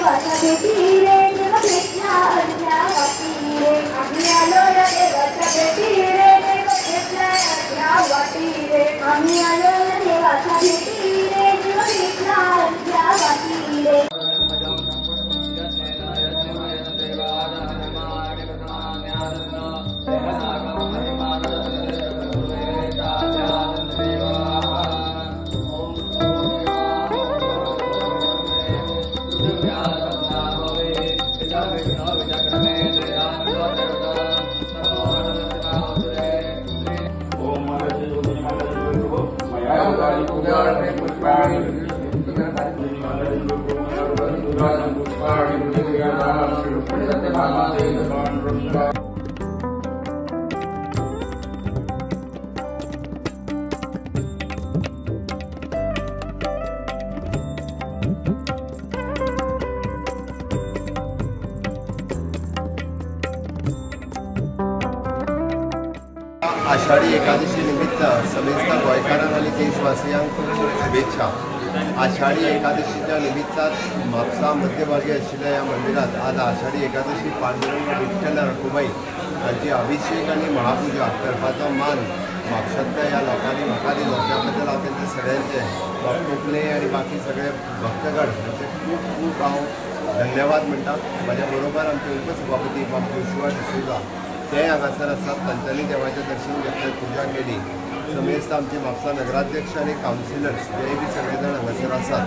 देवाच्या भेटी रे, देव भेटला अर्ध्या वाटी रे. आम्ही आलो या देवाच्या भेटी रे, देव भेटला अर्ध्या वाटी रे. आम्ही आलो या देवाच्या भेटी रे, देव भेटला अर्ध्या वाटी रे. आषाढी एकादशी निमित्त समेस्त गोंयकारांक आनी देशवासियांक खूब खूब शुभेच्छा. आषाढी एकादशीच्या निमित्तान म्हापसा मध्यभागी आशिल्ल्या ह्या मंदिरात आज आषाढी एकादशी पांडुरंग विठ्ठल रखुमाई हांची अभिषेक आनी महापुजा करपाचो मान म्हापशांतल्या ह्या लोकांनी म्हाका दिलो, त्या बद्दल हांव तांचे सगळ्यांचे, बाब टोपले आनी बाकी सगळे भक्तगण हांचे खूब खूब हांव धन्यवाद म्हणटा. म्हाज्या बरोबर आमचे उपसभापती बाब जोशुआ डिसोजा ते हांगासर आसात, तांच्यांनी देवाचें दर्शन घेतलें, पुजा केली. समेस्त आमचे म्हापसा नगराध्यक्ष आनी कावन्सिलर्स तेय बी सगळे जाण हांगासर आसात.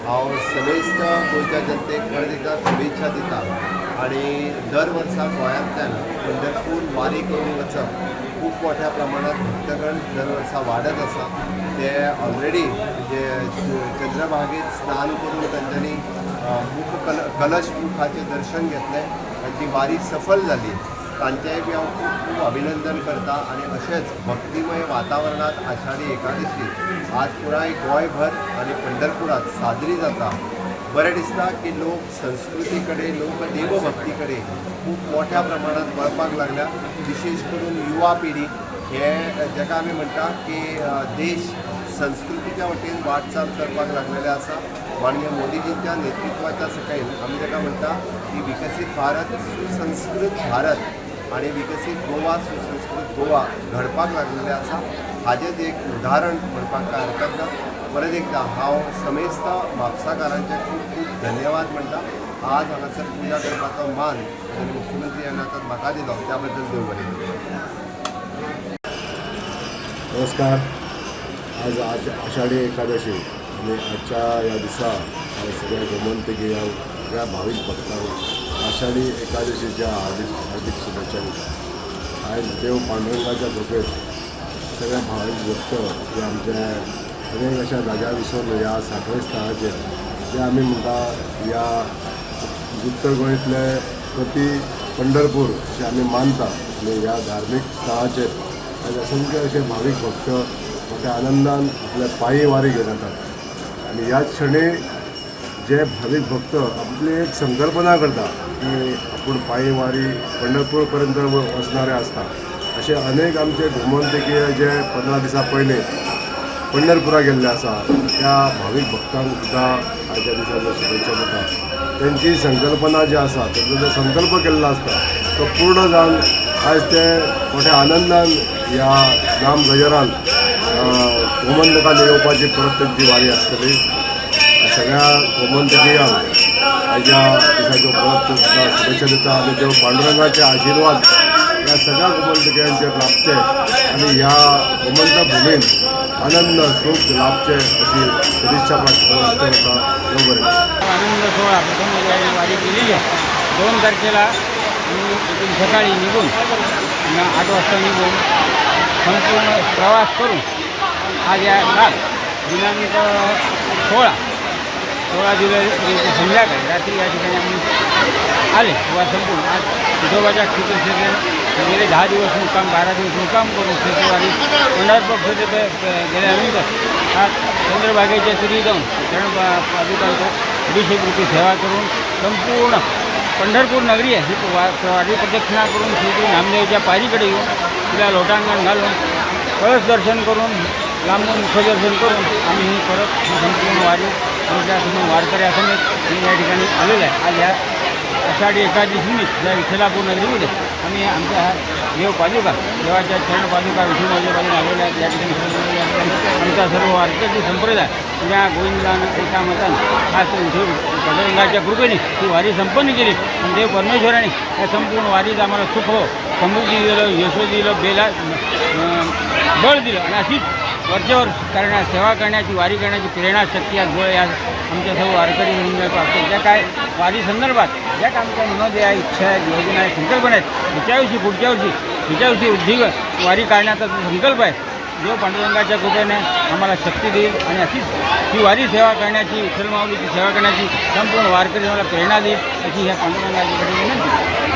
हांव समेस्त गोंयच्या जनतेक परत एकदां शुभेच्छा दिता आनी दर वर्सा गोंयांतल्यान पंढरपूर वारी करूंक वचप खूब मोठ्या प्रमाणात भक्तगण दर वर्सा वाडत आसा. ते ऑलरेडी म्हणजे चंद्रभागेत स्नान करून तांच्यांनी मुख कलश मुखाचें दर्शन घेतलें, तांची वारी सफल जाली. तांचेंय बी हांव खूब खूब अभिनंदन करता आनी अशेंच भक्तिमय वातावरणांत आषाढी एकादशी आज पुराय गोंयभर आनी पंढरपुरात साजरी जाता. बरें दिसता की लोक संस्कृती कडेन, लोक देवभक्ती कडेन खूब मोठ्या प्रमाणात वळपाक लागल्या. विशेश करून युवा पिढी हे जाका आमी म्हणटा की देश संस्कृतीच्या वटेन वाटचाल करपाक लागलेले आसा. माननीय मोदीजींच्या नेतृत्वाच्या सकयल आमी ताका म्हणटा की विकसीत भारत, सुसंस्कृत भारत आनी विकसीत गोवा, सुसंस्कृत गोवा घडपाक लागलेलें आसा. हाजेंच एक उदाहरण म्हणपाक कांय हरकत ना. परत एकदां हांव समेस्त म्हापसाकारांचे खूब खूब धन्यवाद म्हणटा. आज हांगासर पुजा करपाचो मान मुख्यमंत्री ह्या नात्यान म्हाका दिलो त्या बद्दल देव बरें करूं. नमस्कार. आज आज आषाढी एकादशी आनी आजच्या ह्या दिसा हांव सगळ्या गोमंतकीयांक, सगळ्या भावीक भक्तांक आषाढी एकादशीच्या हार्दिक हार्दिक शुभेच्छा दिता. आयज देव पांडुरंगाच्या कृपेत सगळ्या भावीक भक्त जे आमचे अनेक अशा जाग्यार वचून ह्या सांखळे स्थळाचेर, जे आमी म्हणटा ह्या उत्तर गोंयतले प्रति पंढरपूर अशें आमी मानता, आनी ह्या धार्मीक स्थळाचेर आयज असंख्य अशे भावीक भक्त मोठ्या आनंदान आपल्या पायी वारी घेवन येतात. आनी ह्याच क्षणी जे भावीक भक्त आपली एक संकल्पना करता की आपूण पायी वारी पंढरपूर पर्यंत वचणारे आसता, अशे अनेक आमचे गोमंतकीय जे 15 दिसां पयलीं पंढरपुरा गेल्ले आसा, त्या भावीक भक्तांक सुद्दां आयच्या दिसा शुभेच्छा दिता. तेंची संकल्पना जी आसा, तेंचो जो संकल्प केल्लो आसता तो पूर्ण जावन आयज ते मोठ्या आनंदान ह्या नाम गजरान गोमंतकान येवपाची परत तेंची वारी आसतली. सगळ्या गोमंतकीयांक आयच्या दिसाच्यो परत सुद्दां शुभेच्छा दिता आनी देव पांडुरंगाचे आशिर्वाद ह्या सगळ्या गोमंतकीयांचेर लाभचे आनी ह्या गोमंत भुमीन आनंद सुख लाभचे अशी सदिच्छा प्रार्थना करता. देव बरें. आनंद सोहळा प्रथम वारी केलेली आहे. 2 तारखेला मी इथून सकाळी निघून 8 वाजता निघून संपूर्ण प्रवास करून आज या काल दिनांक 16 जुलै रोजी संध्याकाळी रात्री या ठिकाणी आम्ही आले. किंवा संपूर्ण आज विठोबाच्या क्षेत्र गेले 10 दिवस मुक्काम, 12 दिवस मुक्काम करून क्षेत्रवारी पंढरपूर क्षेत्र गेल्यानंतर आज चंद्रभागेच्या तीरी जाऊन चरण पादुकांचं अभिषेक रूपी सेवा करून संपूर्ण पंढरपूर नगरी आहे ही वारी प्रदक्षिणा करून शेवटी नामदेवच्या पायरीकडे येऊन तिला लोटांगण घालून कळस दर्शन करून लांबून मुखदर्शन करून आम्ही ही परत ही संपूर्ण वारी आमच्या समोर वारकऱ्यासमेत ही या ठिकाणी आलेलो आहे. आज ह्या आषाढी एकादशी निमित्त या विठ्ठलापूर नगरीमध्ये आम्ही आमच्या ह्या देव पादुका, देवाच्या चरण पादुका, विठू माऊली पादुका आलेल्या आहेत. या ठिकाणी या ठिकाणी आमचा सर्व वारकरी संप्रदाय या गोविंदानं एका मतानं आज विठू पांडुरंगाच्या कृपेने ही वारी संपन्न केली आणि देव परमेश्वराने या संपूर्ण वारीत आम्हाला सुख समृद्धी दिलं, यश दिलं, बेला बळ दिलं आणि अशीच वरचेवर करण्या सेवा करण्याची, वारी करण्याची प्रेरणा शक्ती आज बळ या आमच्या सर्व वारकरी म्हणून प्राप्त. ज्या काय वारी संदर्भात ज्या काय आमच्या मनोदय आहे, इच्छा आहेत, योजना आहे, संकल्पना आहेत, पुढच्या वर्षी पुढच्या वर्षी पुढच्या वर्षी वृद्धी वारी काढण्याचा जो संकल्प आहे, देव पांडुरंगाच्या कृपेने आम्हाला शक्ती देईल आणि अशीच ही वारी सेवा करण्याची, विठ्ठल माऊलीची सेवा करण्याची संपूर्ण वारकरी आम्हाला प्रेरणा देईल अशी ह्या पांडुरंगाच्याकडे विनंती.